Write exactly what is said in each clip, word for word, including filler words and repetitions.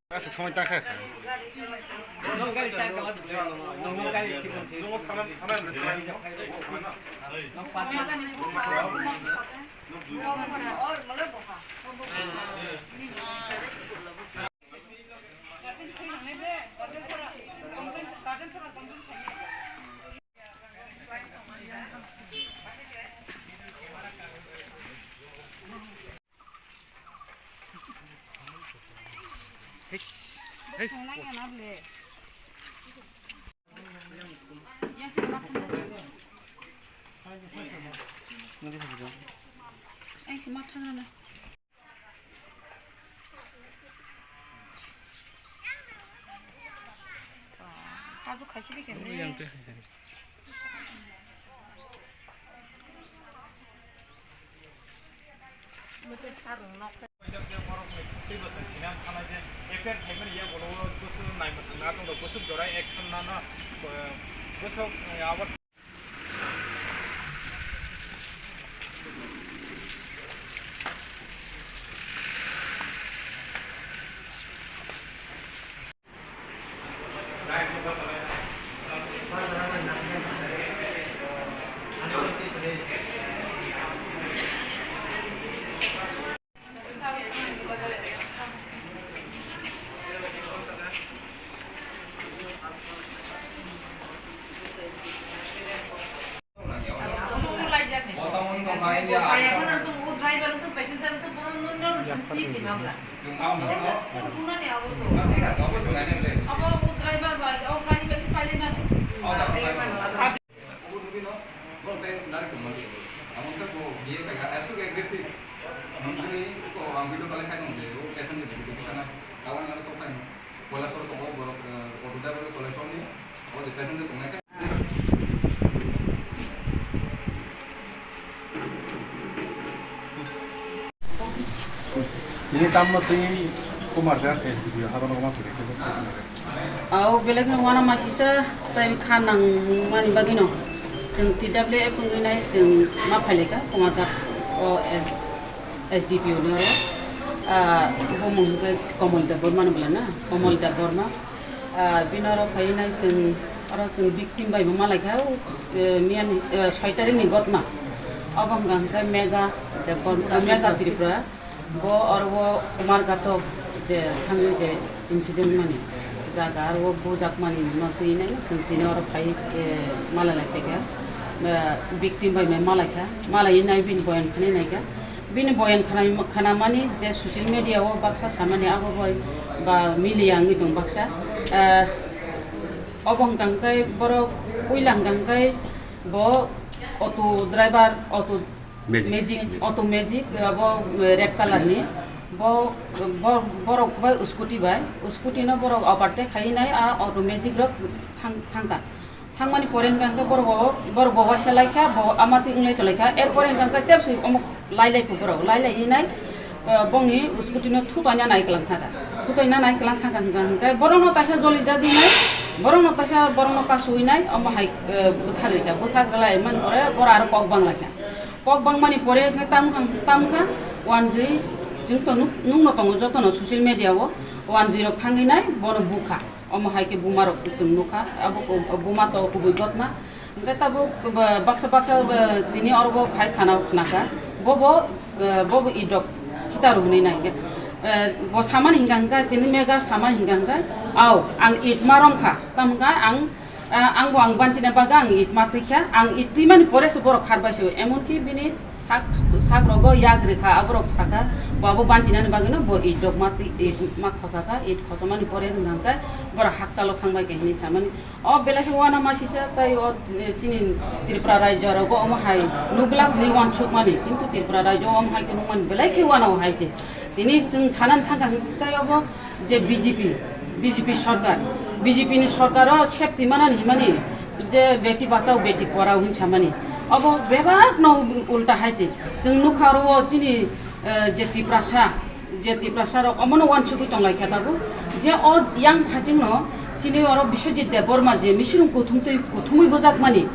Aswk somoi ta kha kha. Ang si ma thang na. Kazu khaisi bi kene. Ini tamno twi Kumar Gar S D P O haban roma puri kisa sa. Au belek no wana masisa tai kha nang mani bagino. Chwng T W F wngwi nai chwng ma phaileka Kumar Gar o S D P O ni oro. Ah, bo mung hwnkhe Komol Debbarma no bwla na? Komol Debbarma. Ah, bini oro phaiwi nai chwng, oro chwng victim bai bo malaikha, eh, miyani, eh, soi tarikh ni gotma. Obo hwnkha hwnkhe Mega Debbarma, eh, Mega Tripura. Bo oro o Kumarghato je thangwi je incident mani jaga, aro o bujakmani no twi nai chwng tini oro phai, eh, malai lai phaikha. Eh, victim bai mai malaikha, malaiwi nai bini boyan khanai naikha. Bini boyan khanai, khanamani je social media o baksa samani abo bai ba media wngwi tong baksa. Eh, obo hwnkha hwnkhe borok puila hwnkha hwnkhe bo auto driver, auto Magic. Magic, auto magic, abo, eh, red color ni. Bo, bo, borok bai scooty bai, scooty no borok overtake khai nai, a auto magic rok thang, thangkha. Thangmani pore hwnkha hwnkhe borok bo, borok bo waisa laikha, bo amati wnglai tonglaikha. Er pore hwnkha hwnkhe tebsi omo lailai phu borok, lailai nai, eh, bongni scooty no thutoina nai kwlang thangkha. Thutoina nai kwlang thangkha hwnkha hwnkhe borok no taisa joli jagwi nai, borok no taisa borok no kasui nai, omo hai, eh, bwthak rikha. Bwthak rwlai mani pore borok aro kok bang laikha. Kok bangmani pore hwnkhe tam kha, tam kha, wanjwi chwng to nuk-, nukno tongo jotono social media o, wanjwi rok thangwi nai bono bukha. Omo hai khe buma rok chwng nukha, abo ko-, buma to kubui gotma. Hwnkhe tabuk ba-, baksa baksa ba tini oro bo phai thana o khnakha, bobo, eh, bobo idok khitar hwnwi nai hwnkhe, eh, bo samani hwnkha hwnkha tini mega samani hwnkha hwnkha, au ang it ma romkha, tamo hwnkha ang Ah, ang bo ang banchina bagwi ang it ma twi kha, ang it twi mani pore se borok kharbai se, emon ki bini sak, sak rogo yak rikha, aborok sakha, bo abo banchinani bagwino bo it dok ma twi, it ma khosakha, it khosamani pore hwnkha hwnkhe Ora hakchalo thangbai khe hinwi samani. O belai khe wana masisa tai o, eh, chini Tripura rajyo rogo omo hai nukla hinwi wansukmani. Kintu Tripura rajyo omo hai khe nukmani belai khe wana o hai se. Tini chwng sanani thangkha hwnkhe obo je B J P, B J P sarkar, B J P ni sarkar o safety manani himani je beti bachao beti porao hin samani. Obo bebak no ulta hai se. Chwng nukha oro o chini, eh, je Tiprasa, je Tiprasa rok omono wansugwi tonglaikha tabuk, je o yang phasingno chini oro Biswajit Debbarma je misirung kuthumtwi kuthumwi bujakmani.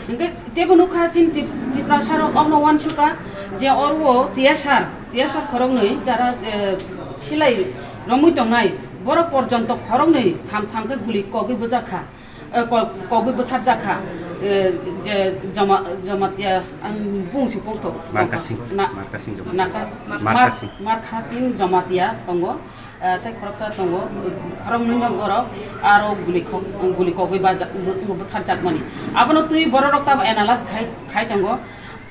Hwnkhe tebo nukha chini Tip-, Tiprasa rok omono wansukha je oro o T S R, T S R khoroknwi jara, eh, silai romwi tongnai borok porjonto khoroknwi tham tham khe guli kogwi bujakha. Eh, ko-, kogwi bwtharjakha, eh, je Joma-, Jamatia, ang bung si pungthok. Markasing. Na-, Markasing Jamatia. Naka-, Markasing. Mar-, Markasing Jamatia tongo, eh, tei khoroksa tongo, khoroknwi no borok aro guli khok-, guli kogwi baja-, bw-, bwtharjakmani. Abono twi bororok tamo analyze khai, khai tongo.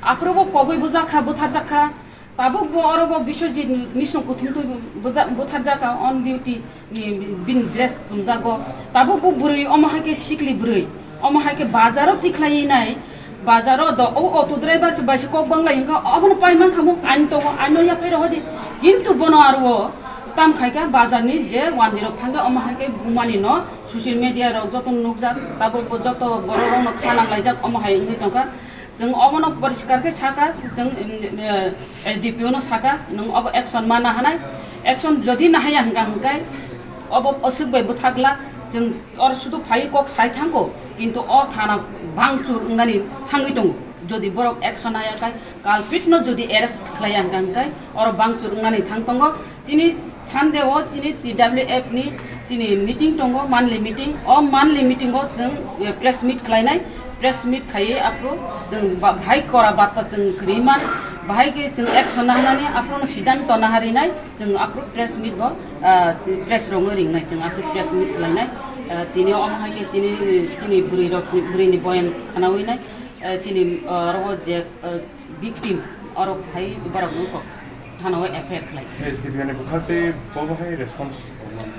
Aphuru bo kogwi bujakha, bwtharjakha. Tabuk bo oro bo Biswajit ni misong kuthum twi buja-, butharjak on duty ni bini dress chumjago. Tabuk bo bwrwi omo hai khe sikli bwrwi. Omo hai khe bazaro tikhlai nai. Bazaro do o auto driver se bai se kok banglai hwnkha obono pai mankha mo ani tongo ani no yaphai rohodi. Kintu bono aro o tam khai kha bazar ni je wanjwi rok thangkhe omo hai khe bumani no social media rok joto nukjak. Tabuk bo joto borok rok no kha nang laijak omo hai wngwi tongkha. Chwng obono poriskar khe saka, chwng, eh, S D P O no saka, nwng obo action ma nahanai, action jodi nahaya hwnkha hwnkhe obo aswk bai bwthakla, chwng oro sudu phaiwi kok sai thango, kintu o thana bangchur wngnani thangwi tongo. Jodi borok action nahaya khai, culprit no jodi arrest khlaiya hwnkha hwnkhe oro bangchur wngnani thang tongo. Chini Sunday o chini T W F ni chini meeting tongo, monthly meeting. O monthly meeting o chwng, eh, press meet khlainai, press meet khaiwi aphuru chwng ba-, bahai kora batta chwng kwrwi man, bahai khe chwng action nahnani aphuru no siddhanto naharinai, chwng aphuru press meet bo, ah, press rokno ringnai, chwng aphuru press meet khlainai. Ah, tini omo hai khe tini chini bwrwi rok, bwrwini boyan khanawi nai, ah, chini, ah, oro je, ah, victim oro phai borok wngkok thana o F I R khlai. S D P O ni bwkhaktwi bo bahai response rwmani?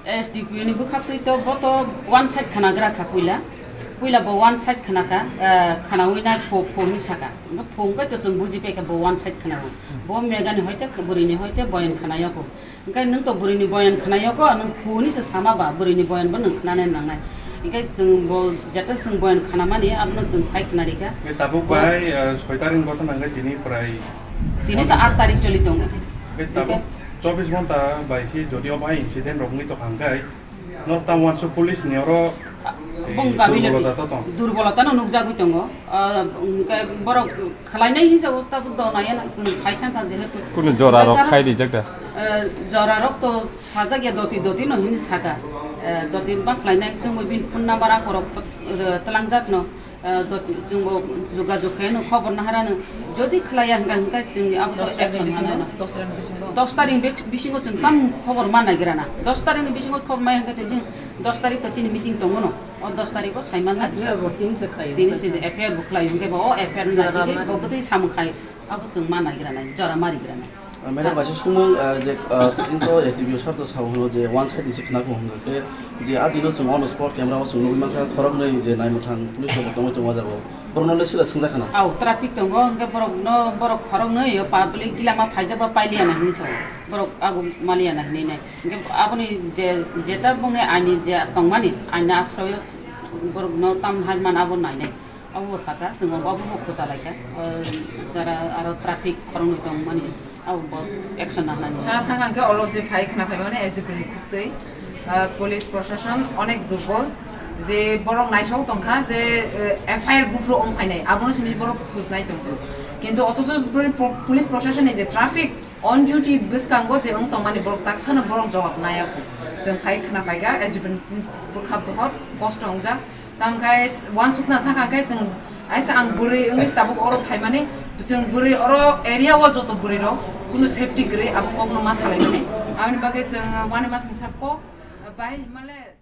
S D P O ni bwkhaktwi to bo to one side khwnagra kha puila. Puila bo one side khwnakha, eh, khwnawi nai pho, pho hinwi sakha. Hwnkhe pho hwnkhe to chwng buji paikha bo one side khwnao. Bo megani hoite bwrwini hoite boyan khwnayokho. Hwnkhe nwng to bwrwini boyan khwnayokho, nwng pho hinwi se sama ba bwrwini boyan bo nwng khwnanai nangnai. Hwnkhe chwng bo jeta chwng boyan khwnamani abono chwng sai khwnarikha. Hwnkhe tabuk bo bai, eh, soi tarik ni bosong nangkhe tini prai Tini to aat tarik choli tongo. Hwnkhe tabuk Hwnkhe chobbish ghonta bai se jodi o bai incident rok wngwi tongkha hwnkhe norok tamo wansuk police ni oro, eh, bung gabi lagi. Durbolota to tong. Durbolota no nukjagwi tongo. Ah, hwnkhe borok khlainai hinsa o tabuk do naya na chwng phai thang thang jehetu. Kunu jora rok khai rijak da? Eh, jora rok to sajak ya doti doti no hinwi saka. Eh, doti bang khlainai chwng bo bini phone number akorok, eh, twlangjak no. Eh, dot-, chwngbo jogajog khaino khobor naharano. Jodi khlaiya hwnkha, hwnkha chwngni abo to action manana. Dos tarik ni bisingo chwng tam khobor ma naigrana. Dos tarik ni bisingo khobor maya hwnkha tei chwng dos tarik to chini meeting tongo no. O dos tarik o sai manna. F I R bo tin se khayo. Tini se F I R bo khlaio hwnkhe bo o F I R ni naisingwi bo bwtwi samung khai. Abo chwng ma naigrana, jora ma rigrana. Ah, madam, kaisa sumung, ah, je, ah, chini to S D P O sir to sao hwno je one side ni se khna kho hwnkhe je a dino chwng on spot camera o chwng nugwi mankha khoroknwi je naimwthang police rok tongwi tongo o jaga o. Borokno le sila swngjak khna? Au, traffic tongo, hwnkhe borokno, borok khoroknwi o public gila ma phaijak ba pailiya na hinwi sao. Borok ago maliya na hinwi nai. Hwnkhe aboni je, jeta bongni aini je tongmani, aini asroyo borokno tam hai man abo nainai. Abo saka, chwng bo abo bo khucha laikha. O, jara aro traffic khoroknwi tongmani, abo bo action nahnani. Sana thang ang khe olo je phai khna phaimani S D P ni khuktwi, ah, police proshashan onek durbol. Je borok naisok tongkha je, eh, F I R buphuru ong phainai, abono simi borok khujnai tongsi. Kintu othocho boni po-, police proshashan ni je traffic on duty bwskango je ong tongmani borok taksano borok jawab naya kho. Chwng phai khna phaikha S D P ni bwkha bohor kosto wngjak. Tamkhe s-, wansukna thangkha khe chwng aisa ang bwrwi wngwi se tabuk oro phaimani, chwng bwrwi oro area o joto bwrwi rok kunu safety kwrwi abo kokno ma salaimani. Aboni bagwi chwng wani ma chwng sakko, bai himale.